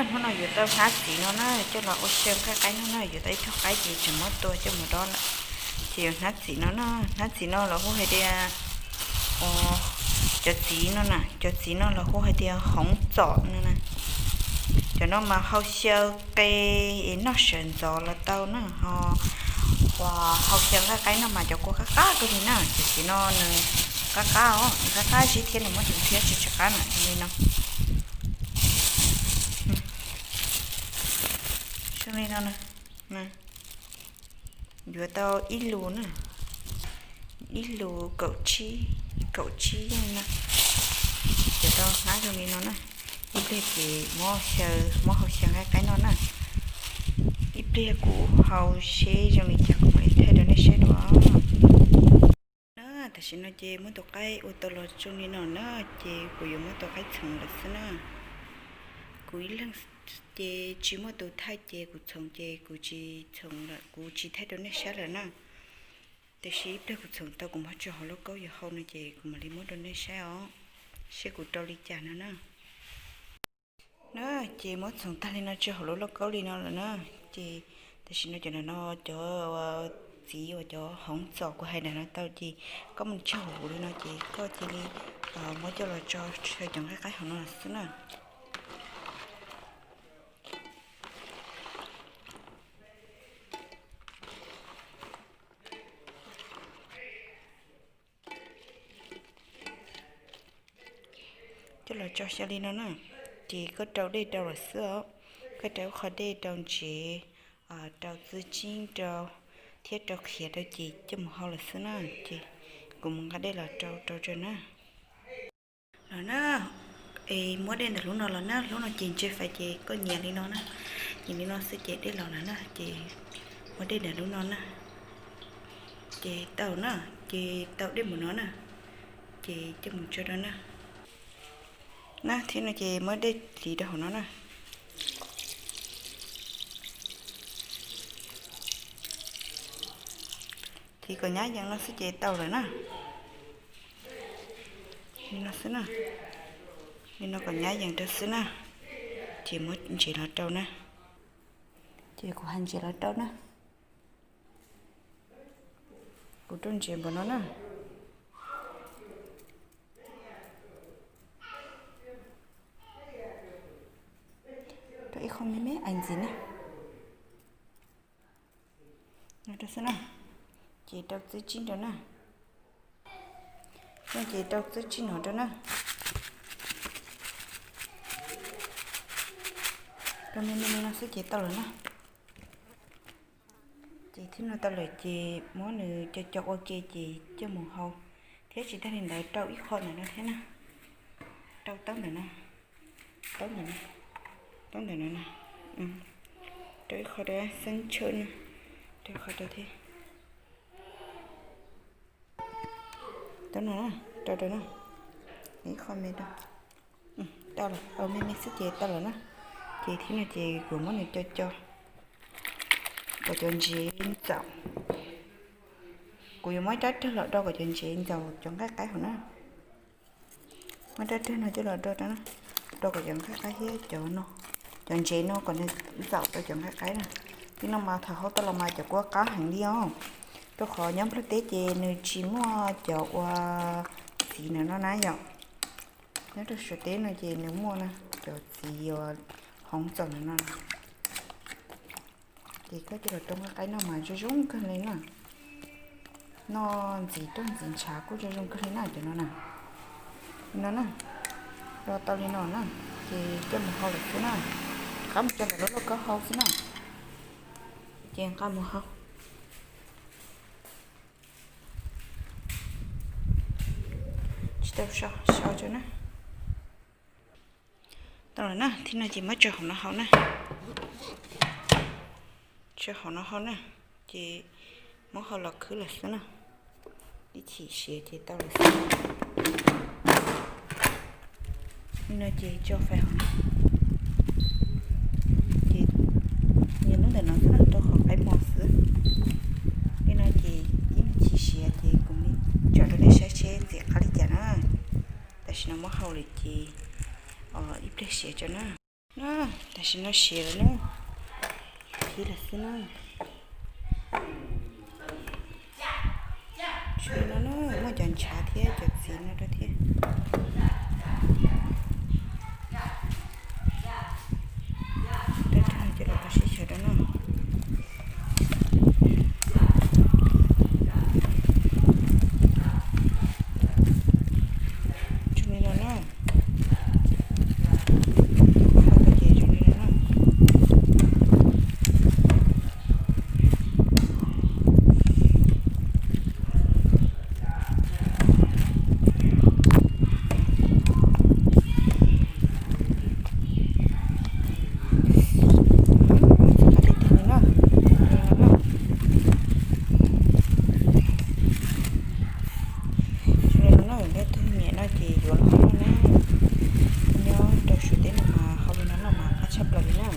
Hnub no yuav tau hnab txiv no na, coj los ua xyaw nqaij qaib no na, yuav tau ib tug qaib ces tseem muab tua coj mus dob lawm. Ces yuav hnab txiv no na, hnab txiv no lawv hu hais tias, cov txiv no na, cov txiv no lawv hu hais tias hoov txom no na. Cov no mas hau xyaw qe es noj sawv ntxov los tau na, ho uas hau xyaw nqaij qaib no mas cov kua qab qab kawg li na, cov txiv no nws qab qab os, nws qab qab zib thiab nws muab tseem thiab tsis tsis qab na, zoo li no. Zoo li no na, yuav tau ib lus na, ib lus kaum tsib, kaum tsib yeej na. Yuav tau hnab zoo li no na, ib pliag ces muab xyaw, muab hau xyaw nqaij qaib no na. Ib pliag kuv hau seb zoo li cas kuv mam li thaij rau nej saib dua. Na, tam sim no ces muab tus qaib ua tau los zoo li no na, ces kuv yuav muab tus qaib txhoov lawm xwb na. Kuv ib leeg ces tsis muaj tus thaij ces kuv txhoov ces kuv tsis txhoov lawm, kuv tsis thaij rau nej saib lawm na. Tiam sis ib pliag kuv txhoov tau kuv muab tso hauv lauj kaub yuav hau no ces kuv mam li muab rau nej saib os, seb kuv rau li cas no na. Na, ces muab txhoov tag li no tso hauv lub lauj kaub li no lawm na. Ces tam sim no cov no, cov txiv uas cov hoov txom kuv hais ntawm no tau ces koj mus tso hauv li no ces koj cia li muab coj los tso chaw cov nqaij qaib hauv no xwb na. Coj los tso xyaw li no na, ces koj rau dej rau lawm xwb os. Koj rau ib qho dej rau ntsev, rau txuj ci rau, thiab rau qhiav rau ces coj mus hau lawm xwb na. Ces kuv mus nqa dej los rau rau tso na. Los na, es muab dej ntawm lub no los na, lub no ces ntse fais ces koj nyias li no na. Nyias li no xwb ces dej los lawm na, ces muab dej ntawm lub no na. Ces tau na, ces tau dej npaum no na, ces coj mus tso rau na. Na, thiab no ces muab dej txiv rau hauv no na. Txiv kom nyab yees no xwb ces tau lawm na. Li no xwb na. Li no kom nyab yees rau xwb na. Ces muab ntsev los rau na. Ces kuv hais ntsev los rau na. Kuv rau ntsev npaum no na. Rau ib qho me me ais ntxiv na. Rau xwb na. Ces rau txuj ci rau na. No ces rau txuj ci no rau na. Rau me me li no xwb ces tau lawm na. Ces thiab no tau lawm ces muab nws co co ua ke ces coj mus hau. Thiab tsis tag li ntawd rau ib qho ntawm no thiab na. Rau taub ntawm no. Taub ntawm no. Taub ntawm no na. Rau ib qho rau xeeb tshawb na. Rau ib qho rau thiab. Taub no na, rau rau na. Ib qho me rau. Tau lawm, me me xwb ces tau lawm na. Ces thiab no ces kuv muab nws co co kom cov ntsev ntxaum. Kuv yuav muab ib rab rag los do kom cov ntsev ntxaum cov nqaij qaib hauv na. Muab rab rag no coj los do, do kom cov nqaij qaib thiab cov no, cov ntsev no kom nws ntxaum tau cov nqaij qaib na. Li no mas thaum hau tau los mas cov kua qab heev li os. Rau qhov nyob Nplog teb ces nws tsis muaj cov ua txiv ntawm no na yom. Nyob rau Suav teb no ces nws muaj na, cov txiv uas hoov txaum ntawm no. Ces koj coj los rau nqaij qaib noj mas zoo zoo kawg li na. Noj ntxiv tuaj ntxiv ntshav kuj zoo zoo kawg li na cov no na. Li no na, do tau li no na, ces coj mus hau lawm xwb na. Rov qab mus tso ntawm lub lauj kaub hau xwb na. Ces nqa mus hau. Tsis tau so, so tso na. Tau lawm na, thiab no ces muab tso hauv no hau na. Tso hauv no hau na, ces muab hau los khwb lawm xwb na. Ib chim siav ces tau lawm xwb. Li no ces tso fais hauv no. Ces nias lub ntawm no xwb na, rau qhov qaib mos xwb. Li no ces ib me chim siav ces kuv mam tsom rau nej saib seb ntxim qab li cas na. Tam sim no muab hau lawm ces ib pliag siav tso na. Na, tam sim no siav lawm na, khib lawm xwb na. Tsis li no na, muaj cov ntshav thiab cov txiv no rau thiab. Rau rau coj los tau sib xyaw rau na. Zoo li no na. Ces zoo li no na. Txhob tiag tiag li na. Zoo li no na, leej twg nyiam noj ces yuav los noj na. Nyob rau Suav teb no mas hau li no noj mas qab tshaj plaws li na.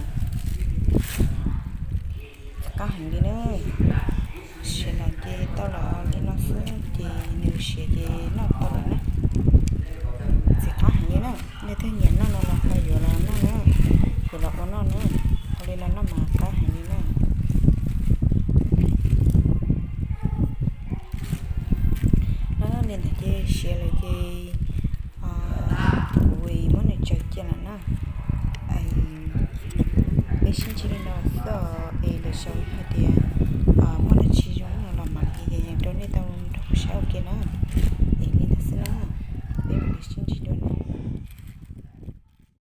Qab heev li na. Siav los ces tau los li no xwb ces nws siav ces noj tau lawm na. Txiv qab heev li na, leej twg nyiam noj no los ho yuav los noj na, yuav los ua noj na. Hau li no noj mas qab heev li na. Noj li ntawd ces siav lawm ces kuv muab nws tsaws cia lawm na. Peb sib ntsib li no xwb es lwm zaus hais tias muaj dab tsi zoo no los mam li yees rau nej tau nrog kuv saib ua ke na. Es li ntawd xwb na, peb mam li sib ntsib dua na.